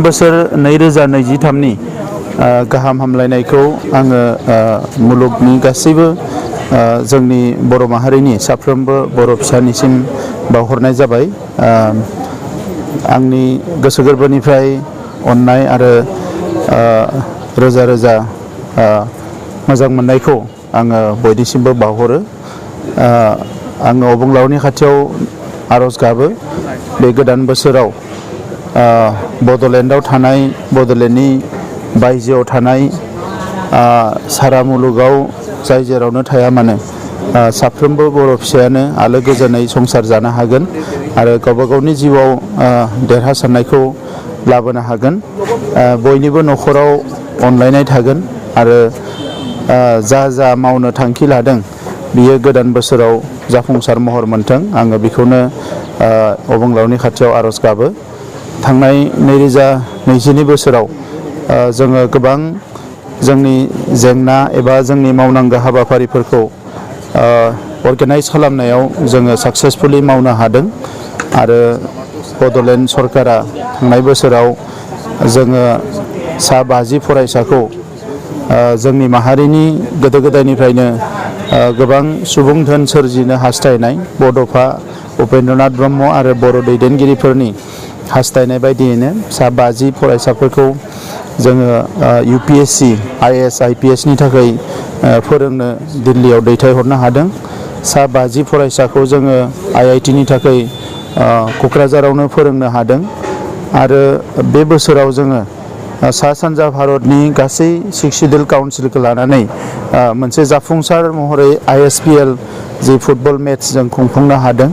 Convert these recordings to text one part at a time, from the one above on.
बोसोर 2023 नि गाहाम हामलायनायखौ आङो मुलुगनि गासैबो जोंनि बर' माहारिनि साफ्रोमबो बर' फिसानिसिम बावहरनाय जाबाय। आंनि गोसो गोरबोनिफ्राय अननाय आरो रोजा रोजा मोजां मोननायखौ आङो बयनिसिमबो बावहरो। आङो अबंलावनि खाथियाव आरज गाबो बे गोदान बोसोराव बड'लेण्डआव थानाय, बड'लेण्डनि बायजोआव थानाय सारा मुलुगाव जाय जेरावनो थाया मानो साफ्रोमबो बर' फिसायानो आलो गोजोनै संसार जानो हागोन आरो गावबा गावनि जिउआव देरहासारनायखौ लाबोनो हागोन। बयनिबो न'खराव अनलायनाय थागोन आरो जा मावनो थांखि लादों बियो गोदान बोसोराव जाफुंसार महर मोनथों। आङो बेखौनो अबंलावनि खाथियाव आरज गाबो। थांनाय 2022 बोसोराव जोङो गोबां जोंनि जेंना एबा जोंनि मावनांगौ हाबाफारिफोरखौ अर्गेनाइज खालामनायाव जोङो साक्सेसफुली मावनो हादों आरो बड'लेण्ड सरकारा थांनाय बोसोराव जोङो सा 50 फरायसाखौ जोंनि माहारिनि गोदो गोदायनिफ्रायनो गोबां सुबुं धोन सोरजिनो हास्थायनाय बड'फा उपेन्द्रनाथ ब्रह्म आरो बर' दैदेनगिरिफोरनि हास्थायनाय बायदियैनो सा 50 फरायसाफोरखौ जोङो UPSC, IAS, IPS नि थाखाय फोरोंनो दिल्लीयाव दैथायहरनो हादों। सा 50 फरायसाखौ जोङो IIT नि थाखाय क'क्राझारावनो फोरोंनो हादों आरो बे बोसोराव जोङो सा सानजा भारतनि गासै 6 शिड्युल काउन्सिलखौ लानानै मोनसे जाफुंसार महरै ISPL जि फुटबल मेट्स जों खुंफुंनो हादों।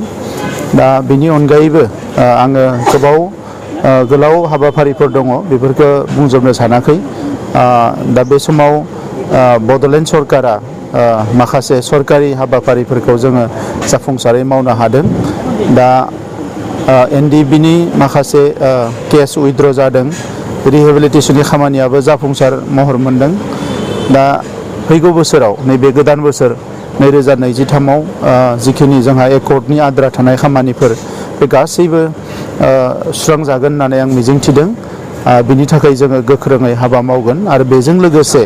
दा बेनि अनगायैबो आङो गोलाव हाबाफारिफोर दङ, बेफोरखौ बुंजोबनो सानाखै। दा बे समाव बड'लेण्ड सरकारा माखासे सरकारि हाबाफारिफोरखौ जोङो जाफुंसारै मावनो हादों। दा NDB नि माखासे केस उइथड्र जादों, रिहेबिलिटेसननि खामानियाबो जाफुंसार महर मोनदों। दा फैगौ बोसोराव नैबे गोदान बोसोर 2023 आव जिखिनि जोंहा एकर्डनि आद्रा थानाय खामानिफोर बे गासैबो सुस्रांजागोन होननानै आं मिजिंथिदों। बिनि थाखाय जोङो गोख्रोङै हाबा मावगोन आरो बेजों लोगोसे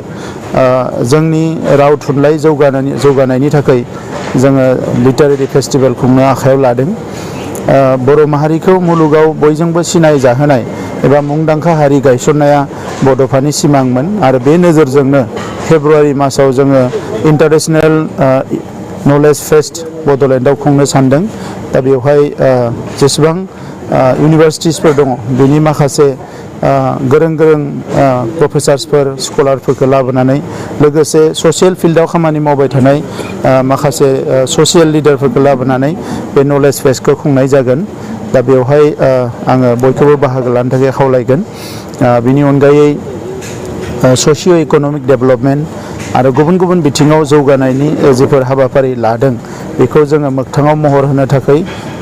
जोंनि राव थुनलाइ जौगानायनि थाखाय जोङो लिटारेरि फेस्टिभेल खुंनो आखायाव लादों। बर' माहारिखौ मुलुगाव बयजोंबो सिनाय जाहोनाय एबा मुंदांखा हारि गायसननाया बड'फानि सिमांमोन आरो बे नोजोरजोंनो फेब्रुवारि मासाव जोङो इन्टारनेशनेल नलेज फेस्ट बड'लेण्डआव खुंनो सानदों। दा बेवहाय जेसेबां इउनिभार्सिटिसफोर दङ बेनि माखासे गोरों प्रफेसार्सफोर, स्कलारफोरखौ लाबोनानै लोगोसे ससियेल फिल्डआव खामानि मावबाय थानाय माखासे ससियेल लिडारफोरखौ लाबोनानै बे नलेज फेस्टखौ खुंनाय जागोन। दा बेवहाय आङो बयखौबो बाहागो लानो थाखाय खावलायगोन। बिनि अनगायै ससिय' इक'नमिक डेभेलपमेन्ट आरो गुबुन गुबुन बिथिङाव जौगानायनि जिफोर हाबाफारि लादों बेखौ जोङो मोगथाङाव महर होनो थाखाय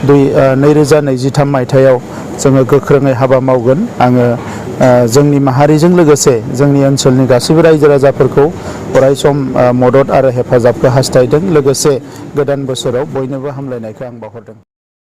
2023 मायथाइयाव जोङो गोख्रोङै हाबा मावगोन। आङो जोंनि माहारिजों लोगोसे जोंनि ओनसोलनि गासैबो रायजो राजाफोरखौ अरायसम मदद आरो हेफाजाबखौ हास्थायदों। लोगोसे गोदान बोसोराव बयनोबो हामलायनायखौ आं बावहरदों।